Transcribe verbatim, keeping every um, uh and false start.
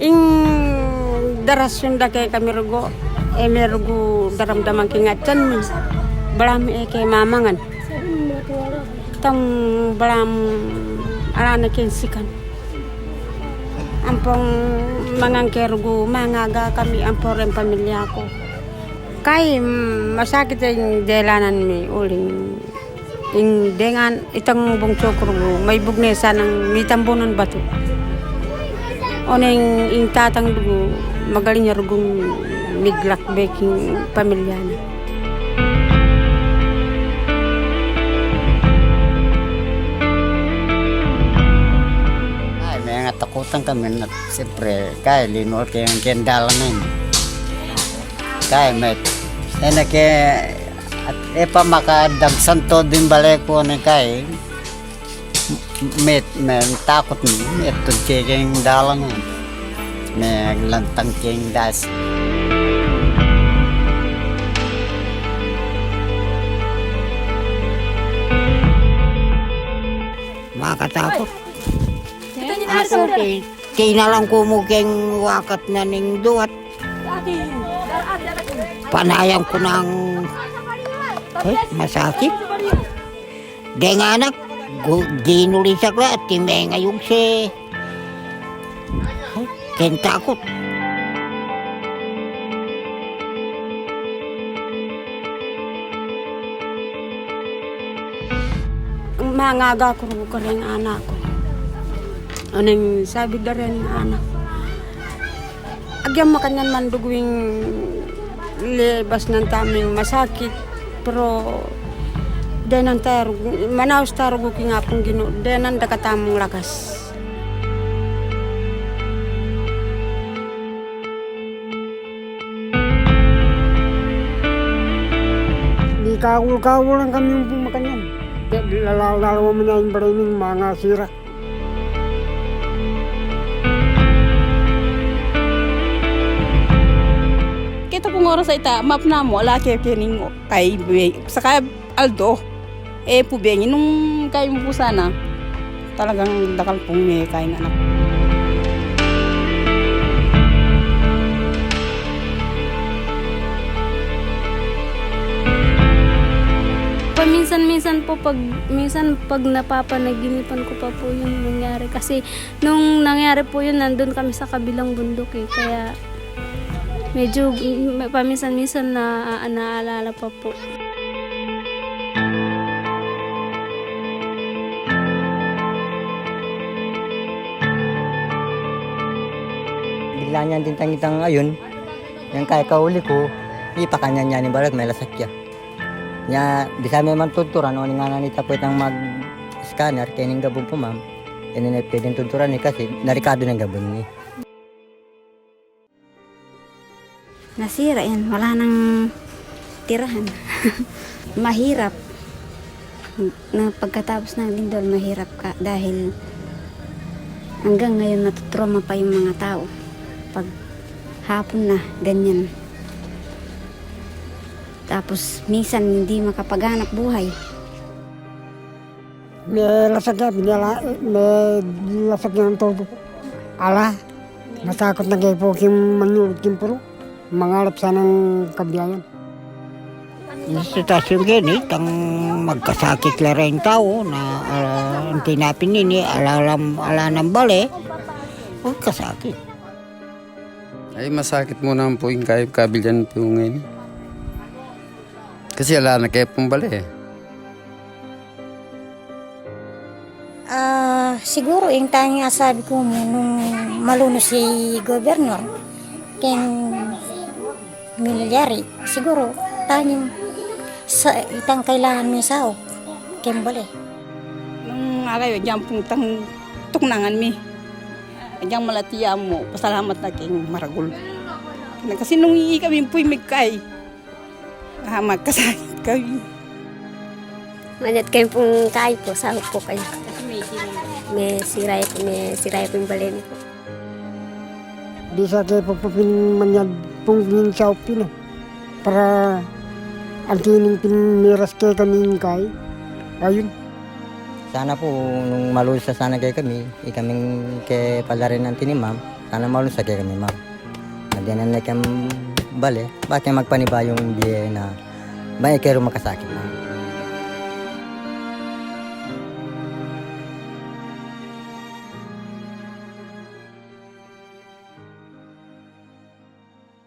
Ing darasyun da kekami rugu, e me rugu daramdaman king atyan mi. Balamu e ke mamangan. Itang balamu ala na keng sikan. Ampong mangan ke rugu, mangaga kami ampo reng pamilya ku. Kai, mm, masakit ing delanan mi uling ing dengan itang bungsu ku rugu, maibug ne sanang mitambunan batu. Oneng ing tatang rugu, magaling ya rugung miglakbe king pamilya na. Ay, mengatakutan kami na, siyempre, kai, linul ke ing kendal na ini. Kai, met, e na ke, at e pa makadagsan to ding bale ku, ne kai, met, met, takut mi, met, tud ke king dalan, meglantang king das. Makatakut. Aku, ke, kinalang ku mu keng wakat na ning duwat. Panayan ku nang, eh, masakit. Deng anak, gu-, ginulisak la, at timengayug se. Ken takut. Mangaga ku rugu kareng anak ku. Oneng sabi da reng anak, agyang makanyan man duguing lebasnan tamung masakit, pero denan ta rugu, manaus ta rugu king Apung Ginu, denan da katamung lakas. Mikawul-kawul lang kami ampong makanyan. Lala-, lalawa mu na ing bale ming mangasira. Keta pung oras a ita, mapna mu, ala ke, ke ning kai, be, saka aldo. E pu bengi nung kai mu pu sana. Talagang dakal pung mekaing anak. Paminsan-minsan po, pag, minsan pag napapanaginipan ko pa po yung nangyari. Kasi nung nangyari po yun, nandun kami sa kabilang bundok eh. Kaya medyo, mm, paminsan-minsan na, naalala pa po. Bigla niyang dintang itang ayun, yang kaya kauli ku, ipakanyan niya ni balat, may lasak ya. Nya, bisa me man tudturan, o ni ngana nita pu itang mag-scanner, kening gabun pu, ma'am. Ini na pwedeng tudturan ni kasi, narikado na gabun ni. Nasira yan, wala nang tirahan. Mahirap. Na pagkatapos ng lindol, mahirap ka dahil hanggang ngayon matutrauma pa yung mga tao. Pag hapon na, ganyan. Tapos minsan hindi makapaghanap buhay. May lasak ya, binala, may lasak yang todo. Ala, matakut na kayu pu king manyulud king puru. Mangalap sanang kabiayan. Ing sitwasyun keni, tang magkasakit la reng tau na, ah, anti na pin ini, ala lam, ala nang bale, magkasakit. Ay, masakit mu naman pu ing kaya kabilyan pu ngeni. Kasi ala na ke pung bale. Ah, siguro ing tanging asabi ku mu nung malunus si gobernor keng milyari, siguro tanging sa itang kailangan mi saup keng bale. Nung ala yu, agyang pung tang tuknangan mi. Agyang malati ya mu, pasalamat na keng maragul. Na kasi nung ikami pu'y migkai, ah, magkasakit kami. Manyat kami pung kai pu, saup pu kaya. Kasi may sira pu, may sira pu ing bale mi pu. Bisa ke pu pin manyat pung pin saup pin, eh. Para anti ning pin miras kekami ing kai. Ayun. Sana pu, nung malunus na sana kekami, ikaming ke palarin anti ni ma'am. Tana malung sa kekami, ma'am. Na dena ne keng bale, ba ke magpanibayung bie na, ba e ke ru makasakit, ma'am.